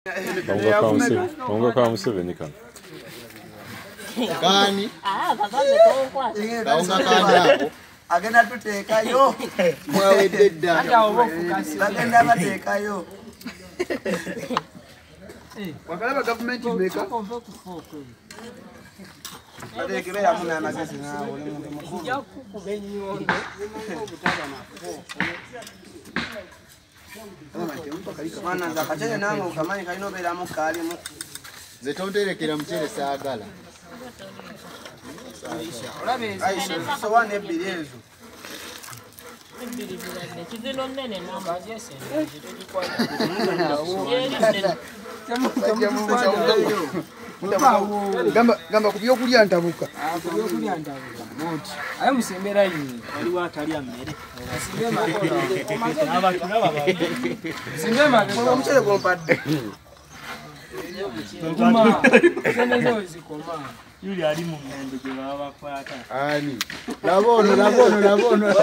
Kawunga ka Museveni kano. Kani? Kawunga kani ako? Agenda tuteekayo. Mwawedde dda. Bagenda bateekayo. Wakalaba gavumenti mmeka? Bateekebeeramu n'amagezi naawe oli muntu mukulu. Nja kukuba ennyondo. Mwana nze akacere nange okamanyi kalina obeeramu kaalimu. Nze tonterekera muceere saagala. Aisha, sowaani ebbiri ezo. Gamba ku byokulya ntabuka. Ku byokulya ntabuka. Aye musembera yini. Waliwo atalya mmere. Musimbe mabega. Omuceere gw'ompadde. Sente zikoma. Yuli ali mu mmembe gye baba bakwata. Ani? Laba ono, laba ono, laba ono.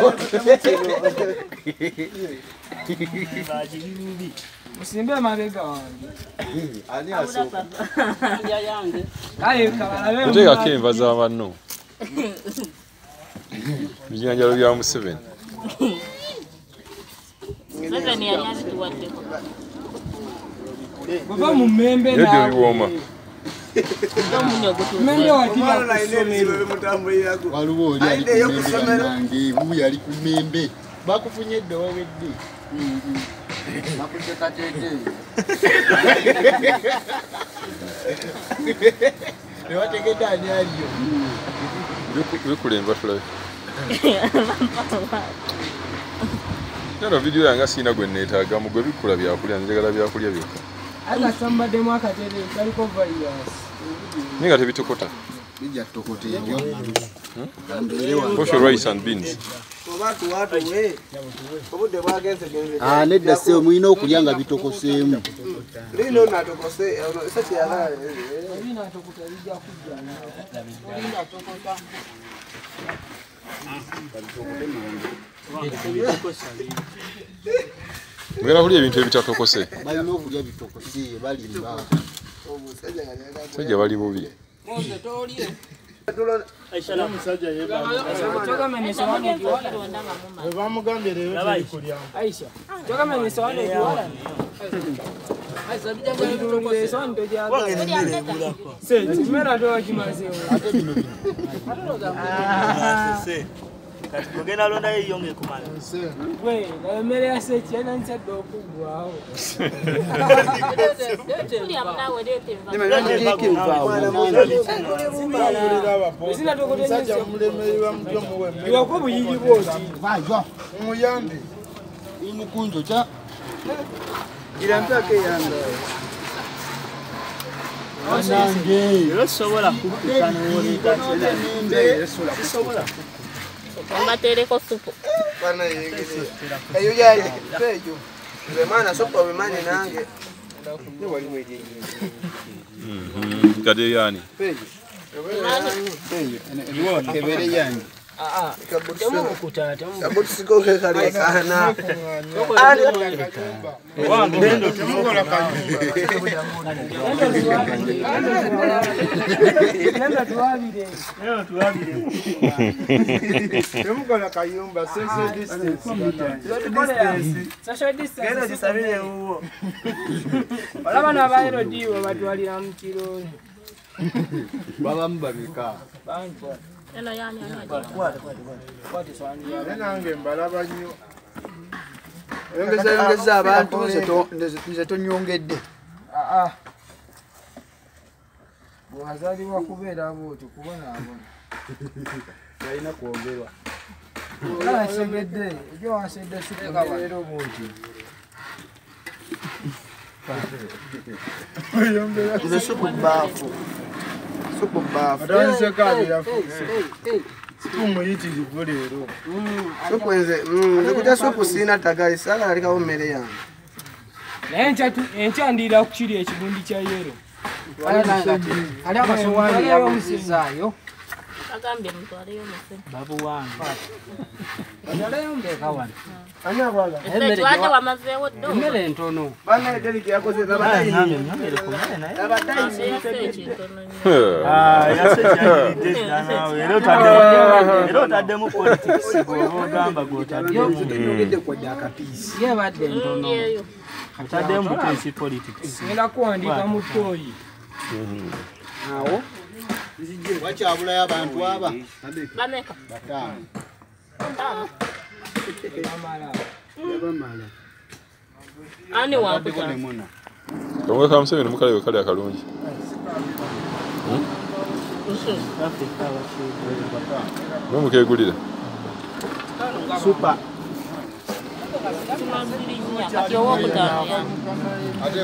Bagiri bubi. Musimbe mabega wange. Ani asooka? Kale kabalabe. Oteekako enva za banno. Bijanjalo bya Museveni. Museveni yali abituwaddeko. Bw'ova mu mmembe Ebyo naawe. biwooma. Mmembe wagira Omwana alina ebizibu ebimutambulirako. Waliwo oli ali ku Ayiddeyo ku mmembe ssomero. bannange, wuuyo ali ku mmembe. Bakufunye dda wawedde. Bakutte kateeteeyi. Tebategedde ani aliyo. Bikula enva tulabe. Nno vidiyo yange sirina gwe neetaagamu gwe bikula byakulya njagala byakulya byokka. Aye kasambaddemu akateeteeyi kaliko virus. Naye nga tebitokota. Bijja kutokota ebyo. Mbeere wano. Posho rice and beans. Oba tuwatuwe. Obudde bwagenze genze. Ah, nedda ssebo mulina okulya nga bitokoseemu. Lino natokose, ono se kyeyagala. Ebinaatokota bijja kujja naawe. Mugenda kulya ebintu ebitatokose. Balina okulya bitokose, balimba. Sajja bali bubi. Aisha, tokamenya esowaani ogiwalane. Esowaani togyagala. Kimera tokimazeewo. Ate bino bino. Kati ogenda londayo eyo ng'ekumala. Gwe, emmere ya seki yatandise dda okuggwaawo. Iwako obuyigi bw'oti. Vaayo. Muyambe. Mukunjo kya. Gira mpaka eyange. Bannange. Era osobola kukkuta n'oleeta sisobola. Mbateereko supu. Bana yegere. Eyo yaye, eyo. Nze mwana supu obimanyi nange. Kati yani. Ebere yange. Temubukuta, temubukuta. Kabutusiko ke kaleekaana. Temukola kayumba. Nenda tuwabire. Temukola kayumba, social distance. Social distance. Genda gisabire wuwo. Olaba n'abaerodi batwalira mu kirooyi. Babamu babika. Bangi. Naye nange mbalaba nnyo. Oyongeza abantu nze tonyongedde. Bw'azaalibwa kubeera bw'otyo kubonaabona. Talina kwongerwa. Kale nsegedde, ejjo wansedde supu leero bw'otyo. Nze supu bbaafu. Supu bbaafu. Atandise kaabira supu muyitirivu leero. Supu nze, nze kulya supu sirina ttagali saagala lekawo mmere yange. Naye enkya ndiira ku kiri ekigundi kya yero. Ali akasowaani yabuuzizaayo. Agambye mutwaleyo Museveni. Babuwange. Batwaleyo mbeka wano. Ani abala? Emmere wamazeewo ddo. Emmere ntono. Bana Derek yakoze abatayi. Nyongere ku mmere naye. Abatayi ekintono nnyo. Ah, yase kyayiridde naawe. Era otaddemu politics bw'oba ogamba gw'otaddemu. Nyongedde kwadde akapiisi. Ye badde ntono. Otaddemu buteesi politics. Ngenda kuwandiika mu ttooyi. Awo. Wakyabulayo abantu aba. Bameka? Bataano. Yabamala. Ani wakutaano? Kamwe ka Museveni mukalabe kali akalungi. Mwe mukeegulira. Super. Kati owokutaano yani. Ate